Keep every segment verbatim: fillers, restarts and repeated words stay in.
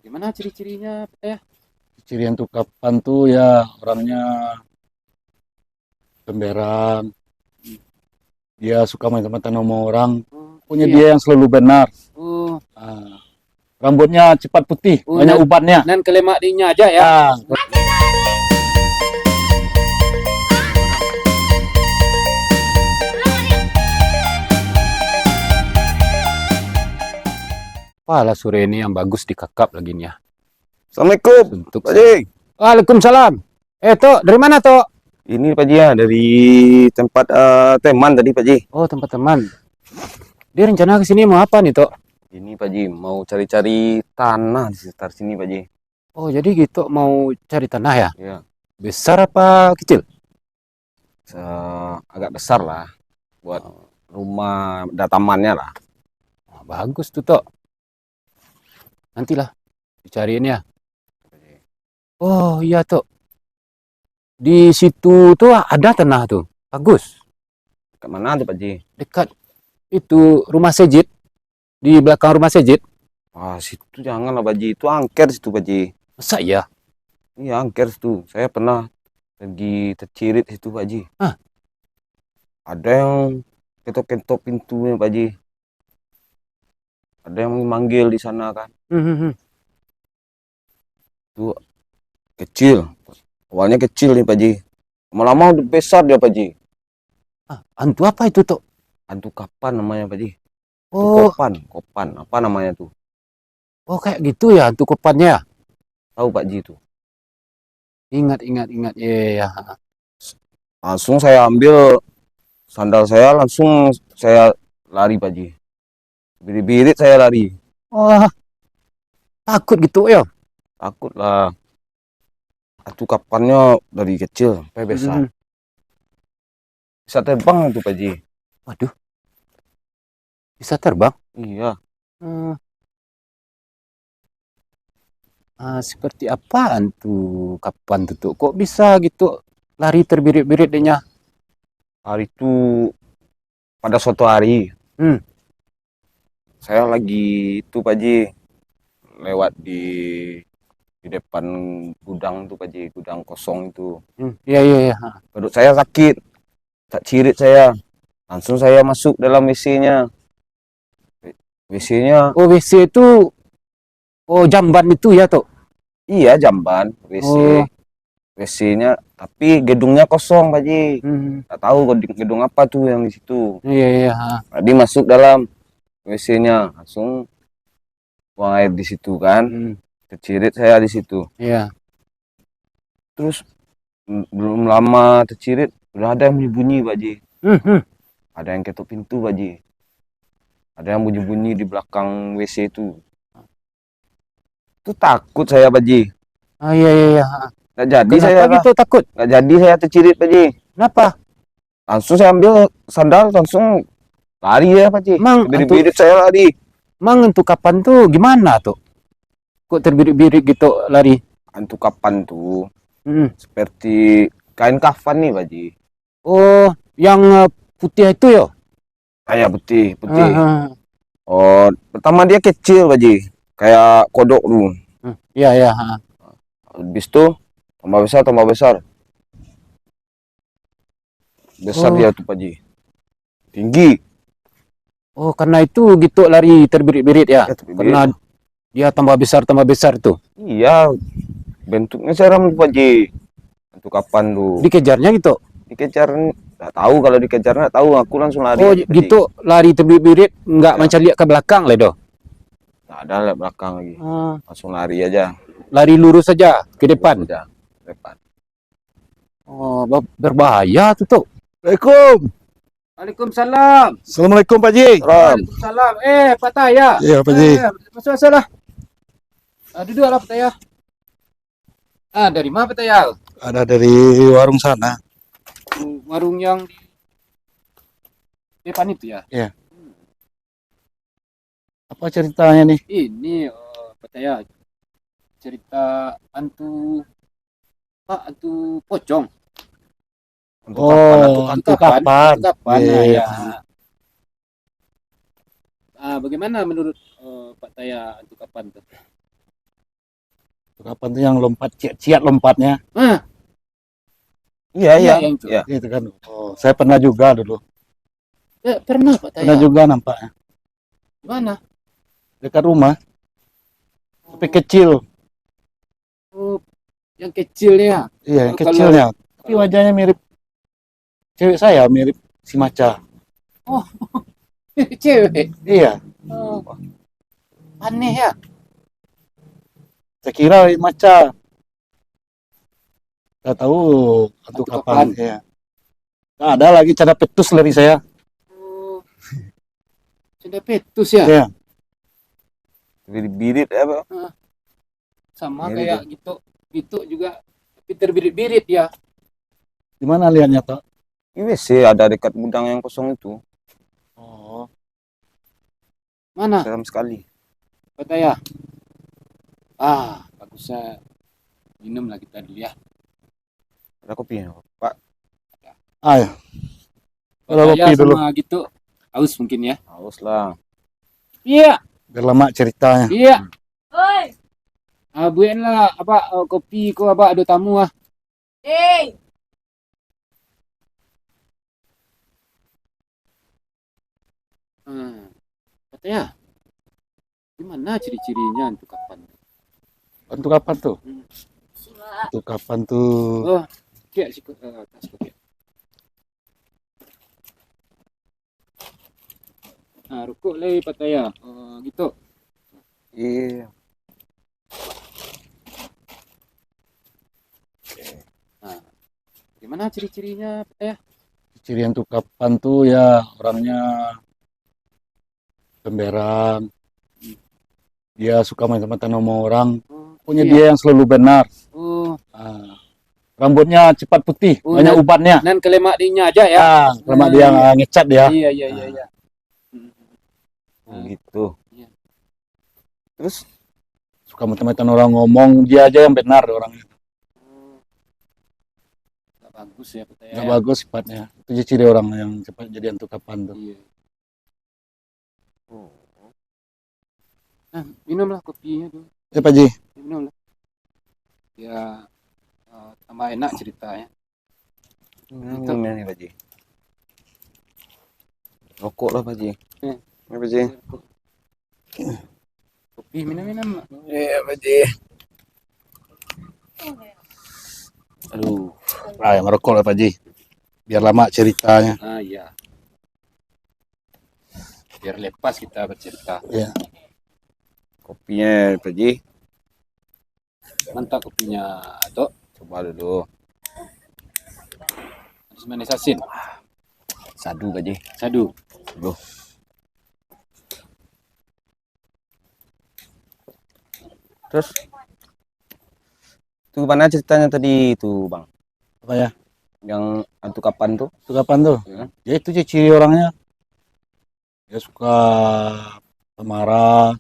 Gimana ciri-cirinya, Pak Tayah? Ciri hantu kapan tu ya orangnya pemberang, dia suka main sama tanaman orang. Oh, pokoknya iya. Dia yang selalu benar. Oh. Ah. Rambutnya cepat putih, oh, banyak nan, ubannya. Nan kelemak dinya aja ya. Ah. Apalah sore ini yang bagus dikakap lagi ni ya. Assalamualaikum, Pak Ji. Waalaikumsalam. Eh, Tok, dari mana, Tok? Ini, Pak Ji, ya, dari tempat, eh, teman tadi, Pak Ji. Oh, tempat teman. Dia rencana ke sini mau apa nih, Tok? Ini, Pak Ji, mau cari-cari tanah di sekitar sini, Pak Ji. Oh, jadi gitu mau cari tanah ya? Iya. Besar apa kecil? Se-, agak besar lah. Buat rumah, ada tamannya lah. Wah, bagus tuh, Tok. Nantilah dicariin ya. Oh, iya, Tok. Di situ tu ada tanah tu. Bagus. Dekat mana tu, Pak Ji? Dekat itu rumah sejid, di belakang rumah sejid. Ah, situ janganlah, Pak Ji. Itu angker situ, Pak Ji. Masa iya? Iya, angker situ. Saya pernah pergi tercirit situ, Pak Ji. Hah? Ada yang ketok-ketok pintunya, Pak Ji. Ada yang manggil di sana kan. Hmm, hmm, hmm. Tu kecil. Awalnya kecil nih, Pak Ji. Lama-lama udah besar dia, Pak Ji. Ah, hantu apa itu, Tok? Hantu kapan namanya, Pak Ji? Hantu, oh, kopan, kopan. Apa namanya tu? Oh, kayak gitu ya hantu kopannya ya? Tahu, Pak Ji, tu? Ingat, ingat, ingat. Iya, iya, iya. Langsung saya ambil sandal saya, langsung saya lari, Pak Ji. Birit-birit saya lari. Wah, takut gitu ya? Takut lah. Hantu kapannya dari kecil sampai besar. Hmm. Bisa terbang tu, Pak Ji. Waduh. Bisa terbang? Iya. Hmm. Ah, seperti apaan tu kapan tu, Tok? Kok bisa gitu lari terbirit-birit denya? Hari tu, pada suatu hari, hmm, saya lagi itu, Pak Ji, lewat di, di depan gudang tu, Pak Ji, gudang kosong itu. Hmm, iya, iya, iya. Ha. Perut saya sakit, tak cirit saya. Langsung saya masuk dalam W C-nya. W C-nya. Oh, W C itu, oh, jamban itu ya, Tok? Iya, jamban, W C. Oh. W C-nya, tapi gedungnya kosong, Pak Ji. Hmm. Tak tahu gedung, gedung apa tu yang di situ. Iya, iya, ha. Jadi masuk dalam W C-nya, langsung buang air di situ kan. Hmm. Tercirit saya di situ. Iya. Terus, m-, belum lama tercirit, udah ada yang bunyi-bunyi, Pak Ji. Hmm, hmm. Ada yang ketok pintu, Pak Ji. Ada yang bunyi-bunyi di belakang W C tu. Tu takut saya, Pak Ji. Ah, iya, iya, iya. Ha. Nggak jadi. Kenapa saya lah gitu takut? Nggak jadi saya tercirit, Pak Ji. Kenapa? Langsung saya ambil sandal, langsung lari ya, Pak Ji. Mang, birit-birit saya lari. Mang, hantu kapan tu gimana tu? Kok terbirit-birit gitu lari? Hantu kapan tu, hmm, seperti kain kafan nih, Pak Ji. Oh, yang, eh, putih itu yo? Ah, ya, putih, putih. Ah, ah. Oh, pertama dia kecil, Pak Ji. Kayak kodok tu. Hmm, iya, iya, ha. Habis tu, tambah besar, tambah besar. Besar, oh, dia tu, Pak Ji. Tinggi. Oh, karena itu gitu lari terbirit-birit ya? Ya, terbirit. Karena dia tambah besar, tambah besar tu. Iya, bentuknya seram tu, Pak Ji. Hantu kapan tu? Dikejarnya gitu? Dikejar, nggak tahu kalau dikejar, nggak tahu. Aku langsung lari aja, Pak Ji. Oh, gitu, lari terbirit-birit, nggak, ya, mancaliak ke belakang lah doh? Nggak ada lihat belakang lagi. Ah. Langsung lari aja. Lari lurus aja ke depan? Lurus aja, ke depan. Oh, ber-, berbahaya tu, Tok. Assalamualaikum. Waalaikumsalam. Assalamualaikum, Pak Ji. Salam. Waalaikumsalam. Eh, Pak Tayah. Iya, Pak Ji. Eh, masuk, masuklah. Ah, duduklah, Pak Tayah. Ah, dari mana, Pak Tayah? Ada dari warung sana. Oh, warung yang di depan itu, ya? Iya. Apa ceritanya nih? Ini, eh, Pak Tayah, cerita hantu, Pak, hantu pocong. Hantu kapan, oh, hantu kapan? Hantu kapan? Hantu kapan, iya, nah, iya, ya. Ah, bagaimana menurut, eh, Pak Tayah hantu kapan tu? Kapan tu yang lompat, ciat-ciat lompatnya. Ah, Iya, iya. Yang itu. Iya. Itu kan. Oh, saya pernah juga dulu. Ya, pernah Pak Taya. Pernah juga nampak. Mana? Dekat rumah. Tapi kecil. Oh, yang kecilnya. Iya, yang kecilnya. Tapi wajahnya mirip cewek saya, mirip si Maca. Oh, cewek. Iya. Oh. Aneh ya. Saya kira Maca. Nggak tahu hantu kapan. Ya. Nah, ada lagi canda petus dari saya. Oh. Canda petus ya? Iya. Birit-birit apa? Sama kayak gitu. Gitu juga, tapi terbirit-birit ya. Di mana lihatnya, Tok? Di W C ada dekat gudang yang kosong itu. Oh. Mana? Dalam sekali. Kota ya. Ah, bagusnya minum lah kita dulu ya. Ada kopi, Pak. Ayo. Kalau kopi dulu. Sama gitu, haus mungkin ya. Haus lah. Iya. Biar lama ceritanya. Iya. Oi. Ah, buatlah apa uh, kopi ko abah ada tamu ah. Hei. Hmm. Katanya, gimana ciri-cirinya untuk kapan? Untuk kapan tuh? Hmm. Untuk kapan tuh? Oh, kiak sikut uh, atas kiak. Nah, rukuk lai pataya. Uh, gitu. Iya. Nah, gimana ciri-cirinya, Pataya? Ciri hantu kapan tu ya orangnya pemberang. Dia suka main-main sama orang. Oh, Pokoknya iya. Dia yang selalu benar. Oh. Ah. Rambutnya cepat putih, oh, banyak nan, ubannya. Nan kelemak dinya aja ya. Ah, kelemak dia ah, ngecat dia. Iya, iya, iya, ah. Iya. Oh, gitu. Iya. Terus suka macam-macam orang ngomong, dia aja yang benar orang. Gak bagus ya, Pataya. Gak bagus sifatnya. Itu ciri orang yang cepat jadi hantu kapan tuh. Iya. Oh. Nah, minumlah kopinya dulu. Ya, Pak Ji. Minumlah. Ya, uh, tambah enak ceritanya. Minum ni, Pak Ji. Rokok lah, Pak Ji. Eh. Ya, Pak Ji. Kopi minum-minum. Ya, Pak Ji. Aduh. Ah, yang rokok lah, Pak Ji. Biar lama ceritanya. Ah, iya. Biar lepas kita bercerita. Iya. Kopinya, Pak Ji. Mantap kopinya, Tok. Coba dulu. Manis-manis asin. Sadu, Pak Ji. Sadu. Sadu. Terus, itu mana ceritanya tadi itu, Bang? Apa ya? Yang hantu kapan tuh? Hantu kapan tuh? Ya. Ya itu ciri orangnya. Dia suka pemarah,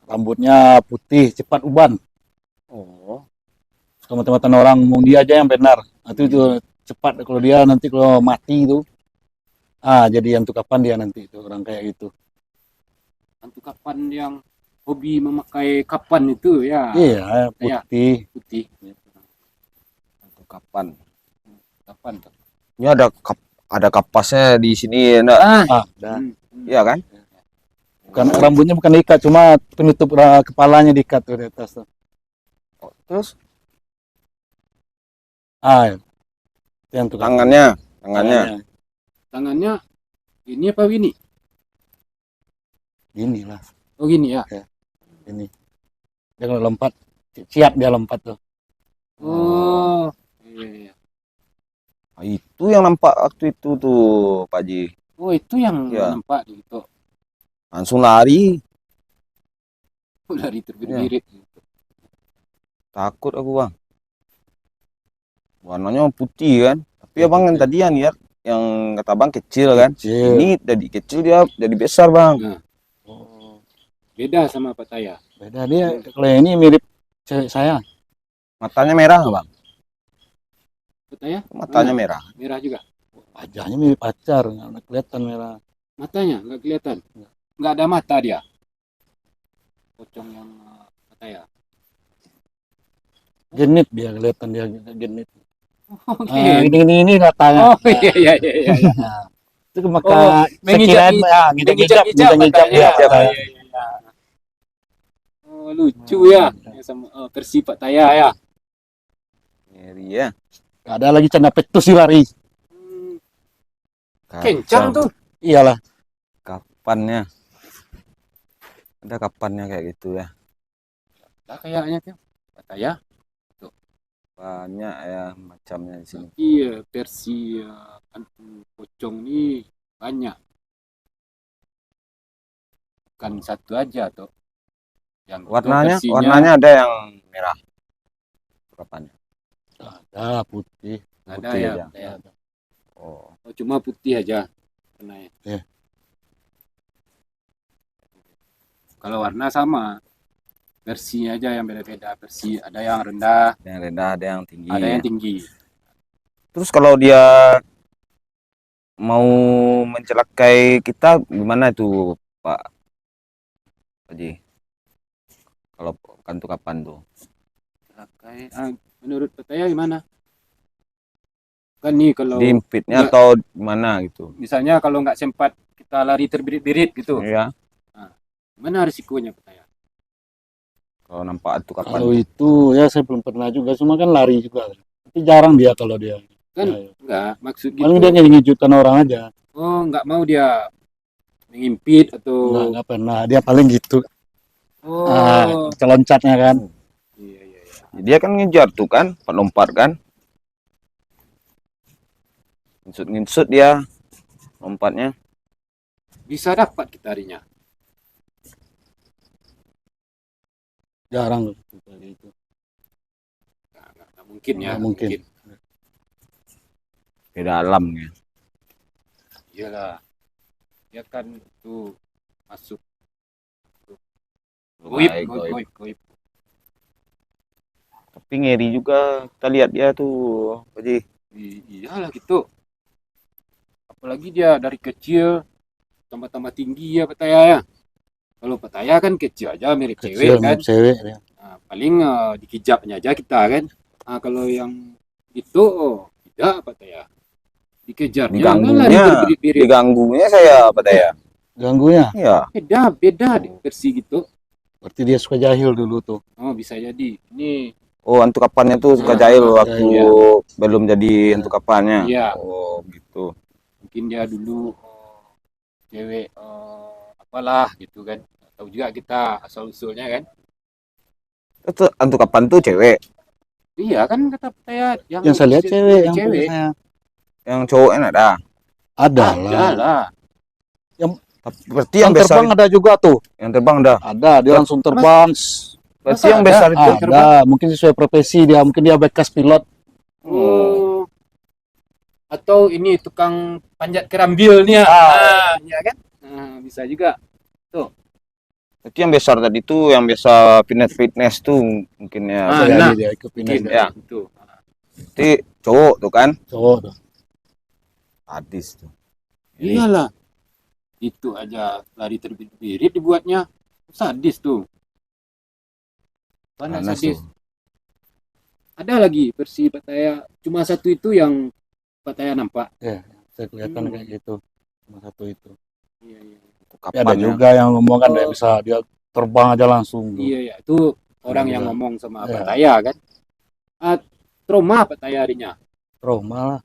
rambutnya putih, cepat uban. Oh. Suka mata-mata orang, mau dia aja yang benar. Nah, itu, itu cepat kalau dia nanti kalau mati itu. Ah, jadi hantu kapan dia nanti itu orang kayak gitu. Hantu kapan yang hobi memakai kapan itu ya? Iya, putih. Ya, putih. Hantu kapan? Kapan tuh? Ini ada kap ada kapasnya di sini ya, enggak? Ah, ah. Hmm, hmm. Iya kan? Bukan, rambutnya bukan diikat, cuma penutup kepalanya diikat tuh di atas tuh. Oh, terus? Ah, yang tuh. Tangannya, tangannya. Tangannya ini apa ini? Gini lah. Oh gini ya. Ya. Ini. Dia kalau lompat, siap dia lompat tuh. Oh, iya iya. Nah, itu yang nampak waktu itu tuh, Pak Ji. Oh, itu yang ya. Nampak di itu. Langsung lari. Oh, lari terbirit-birit. Ya. Takut aku, Bang. Warnanya putih kan. Tapi ya, abang kan tadi yang lihat yang kata abang kecil kan. Kecil. Ini dari kecil dia jadi besar, Bang. Nah. Oh. Beda sama Pataya. Beda dia. Kalau yang ini mirip cewek saya. Matanya merah nggak, Bang? Pataya? Matanya merah. Merah juga. Wajahnya mirip pacar, nggak kelihatan merah. Matanya nggak kelihatan. Nggak ada mata dia. Pocong yang eh, Pataya. Genit dia, kelihatan dia genit. Oke. Ah, ini ini ini katanya. Oh, iya, iya, iya, iya. Nah, itu maka Oh, menginjak- sekiranya, ah, ngijak-ngijak, Menginjak-injak ngijak-ngijak Pataya. dia. Iya, iya, iya. Oh, lucu ya. Ya, sama, oh, versi Pataya ya. Ngeri ya. Ada lagi canda petus sih lari. Hmm, Kacau. Kencang tuh. Iyalah. Kapannya? Ada kapannya kayak gitu ya. Lah kayaknya tuh. Pataya. Banyak ya macamnya di sini. Iya, versi eh, hantu pocong ni banyak. Bukan satu aja tuh. Yang itu Warnanya, versinya warnanya ada yang merah. Kapannya? Ada putih. ada Putih ya. aja. Ya. Oh. Oh, cuma putih aja warnanya. Iya. Kalau warna sama, versinya aja yang beda-beda. Versi ada yang rendah, Yang rendah, ada yang tinggi. ada yang tinggi. Terus kalau dia mau mencelakai kita, gimana itu, Pak Haji? Kalau hantu kapan tuh? Pakai, ah, menurut Pataya gimana? Kan nih kalau Diimpitnya nggak- atau gimana gitu? Misalnya kalau nggak sempat kita lari terbirit-birit gitu, Ya. Gimana risikonya, Pataya? Kalau nampak hantu kapan? Kalau itu ya saya belum pernah juga, cuma kan lari juga. Tapi jarang dia kalau dia. Kan Ya, ya. Enggak, maksud gitu. Paling dia ngejutkan orang aja. Oh, nggak mau dia mengimpit atau Enggak, enggak pernah. Dia paling gitu. Oh. Ah, celoncatnya kan. Iya, iya, iya. Dia kan ngejar tuh kan, lompat kan. Nginsut-nginsut dia lompatnya. Bisa dapat kita harinya. Jarang kali itu. Nggak, nggak, nggak mungkin ya. Nggak mungkin. Beda alam ya. Iyalah. Dia kan itu masuk goib, Gaib, goib, gaib. Goib, goib. Tapi ngeri juga kita lihat dia tuh, Pak Ji. I- iyalah gitu. Apalagi dia dari kecil tambah-tambah tinggi ya, Pataya ya. Kalau Pataya kan kecil aja, mirip Kecil cewek kan. Mirip cewek dia. Nah, paling eh, dikijapnya aja kita kan. Nah, kalau yang itu, oh, tidak, Pataya. Dikejarnya Diganggunya, lari terbirit-birit. Diganggunya saya, Pataya. Ganggunya. Iya. Beda, beda deh versi gitu. Berarti dia suka jahil dulu tuh. Oh, bisa jadi. Ini Oh, hantu kapannya tuh suka Ah, jahil iya, waktu iya. belum jadi hantu kapannya. Iya. Oh, gitu. Mungkin dia dulu eh, cewek eh, apalah gitu kan. Tahu juga kita asal usulnya kan. Itu hantu kapan tuh cewek? Iya kan, kata Pataya yang Yang saya lihat si- cewek yang cewek. Punya saya. Yang cowoknya ada. Ada Ada lah. Lah. Tapi berarti yang, Yang besar terbang ada juga tuh. Yang terbang ada. Ada, dia langsung terbang. Shh. Berarti Masa yang ada? Besar itu. Ada, mungkin sesuai profesi dia, mungkin dia bekas pilot. Oh. Atau ini tukang panjat kerambil nih ya. Ah, ya kan? Nah, bisa juga. Berarti yang besar tadi tuh yang biasa fitness fitness tuh mungkin ya. Ah, Jadi nah. Dia ikut pindah. Mungkin Ya. Itu. Berarti cowok tuh kan. Cowok tuh. Sadis tuh. Jadi, Iyalah. Itu aja lari terbirit-birit dibuatnya. Sadis tuh. Mana panas sadis? Tuh. Ada lagi versi Pataya. Cuma satu itu yang Pataya nampak. Saya kelihatan Hmm. Kayak gitu. Cuma satu itu. Iya, iya. Tapi ada Kapan ya? Juga yang ngomong kan dia Oh. Bisa dia terbang aja langsung tuh. Iya, iya. Itu orang Iya, yang iya. ngomong sama Iya. Pataya kan. Ah, trauma Pataya harinya. Trauma lah.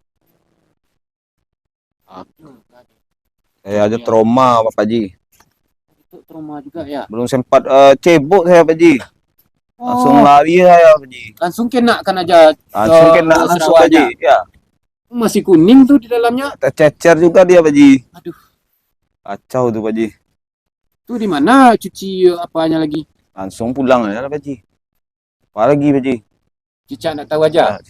Saya aja trauma, Pak Ji. Itu trauma juga ya. Belum sempat eh, cebok saya, Pak Ji. Langsung Oh, lari saya, Pak Ji. langsung kena kan aja. Langsung Eh, kena langsung, serawannya. Pak Ji. Ya. Masih kuning tuh di dalamnya. Tercecer juga dia, Pak Ji. Aduh. Kacau tuh, Pak Ji. Tuh di mana cuci apanya lagi? Langsung pulang aja lah, Pak Ji. Apa lagi, Pak Ji? Cicak nak tahu aja. Ah,